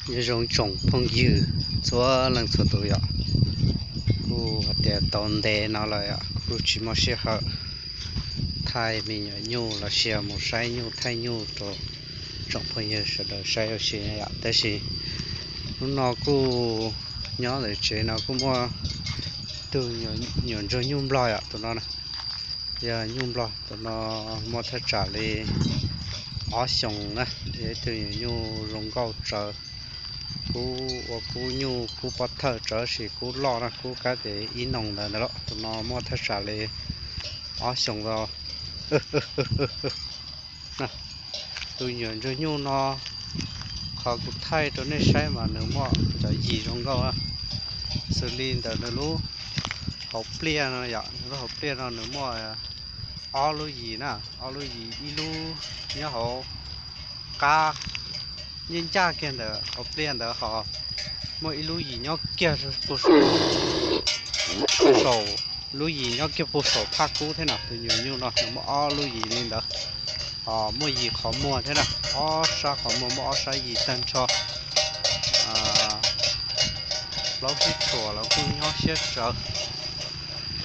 Nyob zoo tsoom phooj ywg txhua leej txhua tus yom, kuj hais tias tau ntev no lawm yom, kuj tsis muaj sij hawm thaij me nyuam nyuj los sis mus saib nyuj thaij nyuj rau tsoom phooj ywg sawv daws saib ua si yom. Tab sis hnub no kuj nyob ntawm tsev no kuj muaj tug nyuam ntsuag nyuj nplog yom, tus no na, yog nyuj nplog. Tus no muaj thaj tsam li ob xyoos na, yog ib tug nyuam nyuj zoo nkauj tsawv, kub ua kub nyuj kub pob thawj tsawv sis kub loj na, kub kab tes ib noog ntawd ntawd los. Tus no muaj thaj tsam li ob xyoos los. Tus nyuam ntsuag nyuj no, qhov kuv thaij rau nej saib mas nws muaj cov yim zoo nkauj na, xws li ntawm nws lub hauv pliaj no yom, nws lub hauv pliaj no nws muaj ob lub yim na, ob lub yim, ib lub nyob hauv qab, ncaj ncaj kiag ntawm hauv pliaj ntawd ho muaj ib lub yim nyob kiag puag saum, lub yim nyob kiag puag saum phaj kub thiab no. Tus nyuam nyuj no nws muaj ob lub yim li ntawd, ho muaj yim qhov muag thiab na, ob sab qhov muag muaj ob sab yim tag nrho. Plaub sib tshuam los kuj nyob siab tsawv.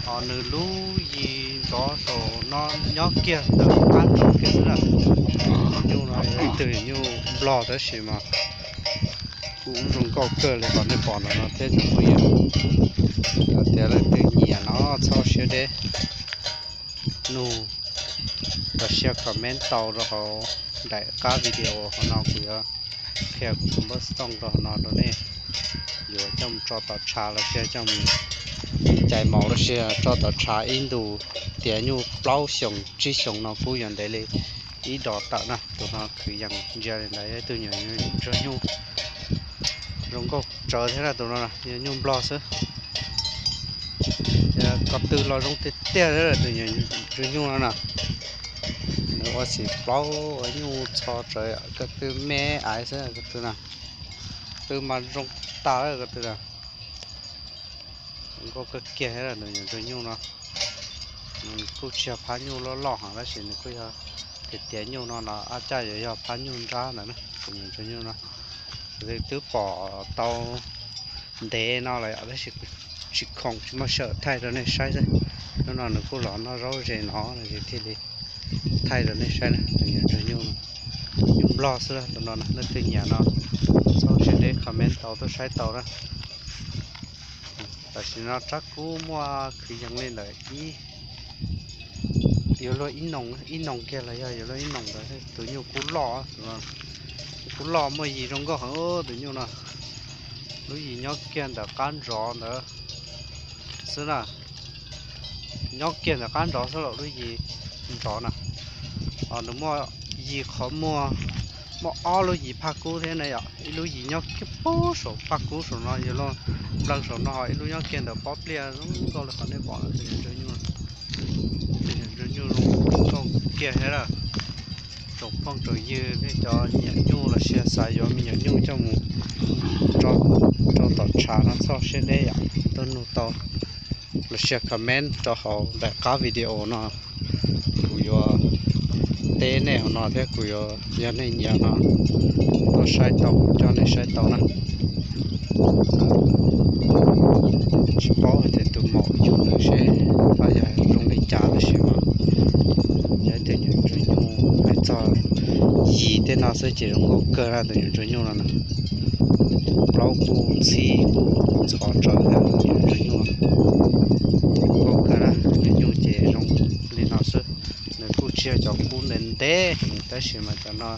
Ho nws lub yim nrov saum no nyob kiag ntawm qab nrov kiag xwb na. Nyuj no yog ib tug nyuj nplog tab sis mas kuj zoo nkauj kawg li qhov nej pom ntawm no thiab cov phooj ywg. Yog tias leej twg nyiam no txhob siab deb nug los sis comment tau rau hauv daim qab video hauv no, kuv yuav qhia kuv tus npawb xov tooj rau hauv no rau nej. Yuav coj mus tso tom tshav los sis coj mus cais maum los sis tso tom tshav ib ntus, tiav nyuj plaub xyoos tsib xyoos no kuj yuav ntev li ib dos tawm na. Tus no khwv yees ntsia li ntawd yog ib tug nyuam ntsuag nyuj zoo nkauj tsawv thiab na. Tus no yog nyuj nplog xwb. Ko tw los zoo tiag tiag thiab tus nyuam ntsuag nyuj no na. Nws ua xim plaub ua nyuj txho tsawv, ko tw me aiv xwb ko tw na. Tw mas zoo tas ko tw na. Zoo nkauj kawg kiag thiab tus nyuam ntsuag nyuj no. Nws kuj tsis yog phab nyuj loj loj heev tab sis nws kuj yog tiav tiav nyuj no los ab caj yuav yog phab nyuj nrab ntawd na. Tus nyuam ntsuag nyuj no twb pom tau ntev no lawm yom, tab sis kuv tsis khoom tsis muaj sij hawm thaij rau nej saib xwb. Hnub no nws kuj los noj zaub ze no es thiaj li thaij rau nej saib na. Tus nyuam ntsuag nyuj, nyuj nplog xwb tus no na. Leej twg nyiam no txhob siab deb comment tau tuaj saib tau na. Tam sim no tsab kub muaj khwv yees li ntawm ib, yuav luag ib noog, ib noog kiag los yog yuav luag ib noog ntawd. Tus nyuj kub loj, tus kub loj muaj yim zoo nkauj heev tus nyuj no. Lub yim nyob kiag ntawm qab nrov ntawd xwb na. Nyob kiag ntawm qab nrov xwb los lub yim nrov na. Nws muaj yim qhov muag, muaj ob lub yim phaj kub thiab na yom. Ib lub yim nyob kiag puag saum phaj kub saum no, yuav luag nplees saum no, ho ib lub nyob kiag ntawm pob pliaj zoo nkauj li qhov nej pom no. Tus nyuam ntsuag nyuj, tus nyuam ntsuag nyuj zoo nkauj kiag thiab lawm. Tsoom phooj tsoom ywg nej cov nyiam nyuj los sis xav yuav me nyuam nyuj coj mus rau tom tshav no txhob siab deb yom, tuaj nug tau los sis comment rau hauv daim qab video no. Kuv yuav teb nej hauv no thiab kuv yuav, yog nej nyiam no tuaj saib tau kuv coj nej saib tau na. Tsis paub hais tias tus maum yug nws seb pab yog zoo li cas tab sis mas yog ib tug nyuam ntsuag nyuj hais txog yim tej no xwb ces zoo nkauj kawg na tus nyuam ntsuag nyuj no na. Plaub kuj ntxhib kuj ntxhov tsawv thiab tus nyuam ntsuag nyuj no. Zoo nkauj kawg na, nyuam nyuj ces zoo li no xwb. Nws kuj tsis yog cov kub ntev ntev heev tab sis mas cov no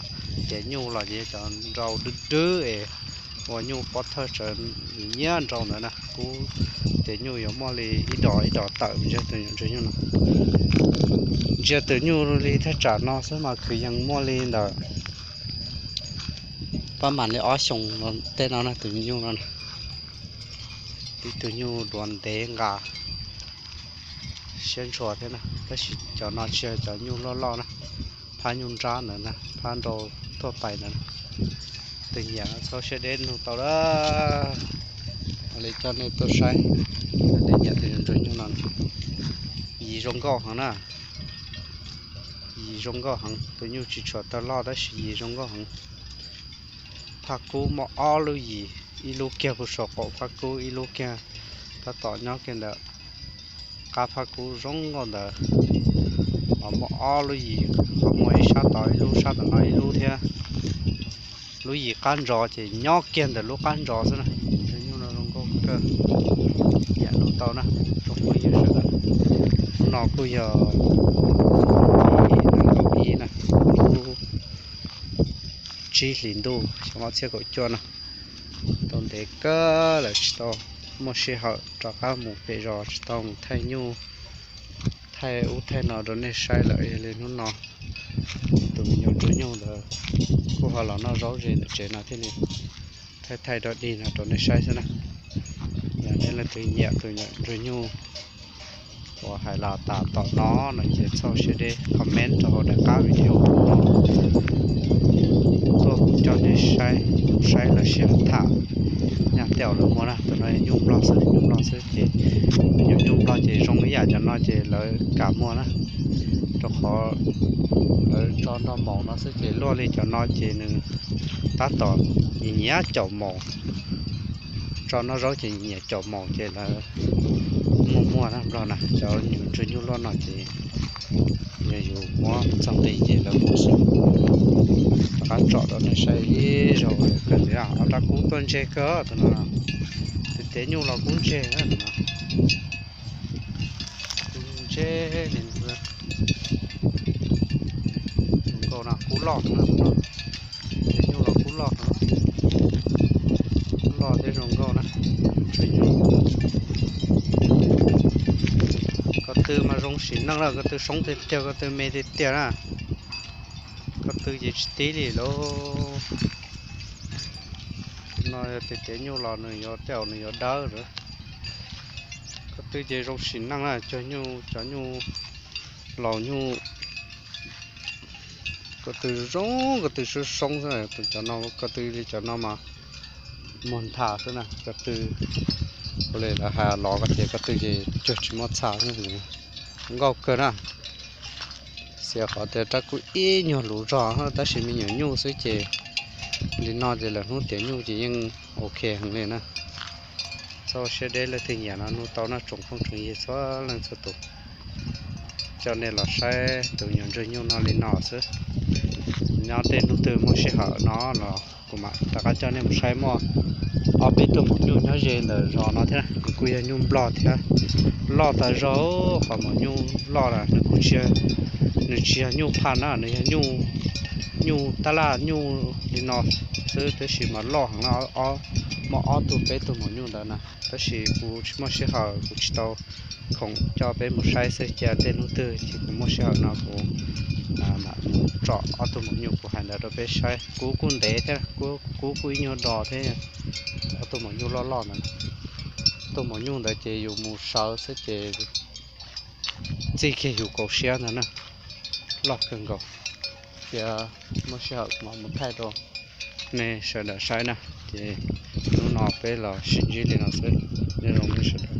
tiav nyuj los ces yog cov nrau dwb dwb es ua nyuj pob thawj tsawv nyiam nrau ntawd na. Kub tiav nyuj yuav muaj li ib dos ib dos tawm ntsia tus nyuam ntsuag nyuj no. Ntsia tus nyuj li thaj tsam no xwb mas kwv yees muaj li ntawm pab mam li ob xyoos tej no na tus nyuj no na. Tib tug nyuj duav ntev nqa siab ntshua thiab na, tab sis cov no tsis yog cov nyuj loj loj na, phab nyuj nrab ntawd na, phab nrau thuaj pais ntawd na. Tus nyiam no txhob siab deb nug tau lawm. Ua li coj nej tuaj saib, nej nyiam tus nyuam ntsuag nyuj no, yim zoo nkauj heev na. Yim zoo nkauj heev, tus nyuj tsis tshua tau loj tab sis yim zoo nkauj heev. Phaj kub muaj ob lub yim, ib lub kiag puag saum qaum phaj kub, ib lub kiag tab tom nyob kiag ntawm qab phaj kub zoo nkauj ntawd. Ho muaj ob lub yim, qhov muaj ib sab tod ib lub, sab tom no ib lub thiab. Lub yim qab ntsos ces nyob kiag ntawm lub qab ntsos xwb na. Tus nyuj no zoo nkauj kawg, yam hnub tau na, tus phooj ywg sawv daws. Hnub no kuj yog ib na, lub tsib hlis ntuj xyoo ob txhiab kaum cuaj no. Tau ntev kawg lawm tsis tau muaj sij hawm rov qab mus pem zos, tsis tau mus thaij nyuj, thaij ub thaij no rau nej saib lawm. Yog li hnub no tus me nyuam ntsuag nyuj ntawd kuj ho los noj zaub ze ntawm tsev no thiaj li thaij thaij rau dig no rau nej saib xwb na. Yog nej leej twg nyiam tus me nyuam ntsuag nyuj uas hais los tas tom no no ces txhob siab deb comment rau hauv daim qab video no tuaj coj nej saib, saib los sis tham. Nyaj tej zaum lawv muag na, tus no nyuj nplog xwb, nyuj nplog xwb ces, nyuj nyuj nplog ces zoo ib yam cov no ces lawv kam muag na, rau qhov lawv tso nrog maum no xwb ces luaj li cov no ces nws tab tom nyiam caum maum, tso noj zaub ces nyiam caum maum ces lawv muag muag na nplog na. Cov nyuam ntsuag nyuj luaj no ces yog yus muab txog nqi ces lawv muag xwb. Rov qab tsom rau nej saib ib zaug kawg ntxiv, ob rab kub tuaj ntseg kawg tus no. Tus tiav nyuj los kub ntseg na tus no, kub ntseg li zoo nkauj no, kub loj no, tiav nyuj los kub loj no, kub loj thiab zoo nkauj na. Ko tw mas zoo sim neej lawm, ko tw soob tiag tiag, ko tw me tiag tiag na. Ko tw ces tsis tib li lauj. No yog tias tiav nyuj los nws yuav tej zaum nws yuav dawb lawm. Ko tw ces zoo sim neej na, cov nyuj, cov nyuj laus nyuj, ko tw zoo, ko tw soob soob xwb. Cov no ko tw li cov no mas muag ntha xwb na, ko tw ua li lawv hais los ko ces ko tw ces cuag tsis muaj txha xwb. Nkauj kawg na. Xiam qhov tias rab kub ib nyuag luv zog tab sis me nyuam nyuj xwb ces li no ces lawm hnub tiav nyuj ces yeej ok heev li na. Txhob siab deb, leej twg nyiam no nug tau no tsoom phooj tsoom ywg txhua leej txhua tus. Coj nej los saib tus nyuam ntsuag nyuj no li no xwb. Nyob tej hnub twg muaj sij hawm no los kuv mam rov qab coj nej mus saib. Muaj ob peb tug maum nyuj nyob ze ntawm zos no thiab, nws kuj yog nyuj nplog thiab. Loj tas zog, qhov maum nyuj loj na, nws kuj tsis, nws tsis yog nyuj phaj na, nws yog nyuj, nyuj tab laj nyuj li no xwb, tab sis mas loj heev na. Muaj ob tug peb tug maum nyuj ntawd na, tab sis kuv tsis muaj sij hawm, kuv tsis tau khoom coj peb mus saib xwb. Cia tej hnub twg ces kuv muaj sij hawm no kuv mam mus tsom ob tug maum nyuj kuv hais ntawd rau peb saib. Kub kuj ntev thiab, kub kuj ib nyuag do thiab. Ob tug maum nyuj loj loj ntawd, ob tug maum nyuj ntawd ces yus mus sawv xwb ces txij kiag yus kaus siab ntawd na, loj kawg nkaus. Cia muaj sij hawm kuv mam mus thaij rau nej sawv daws saib na. Ces hnub no peb los sib ntsib li no xwb, nyob zoo nej sawv daws.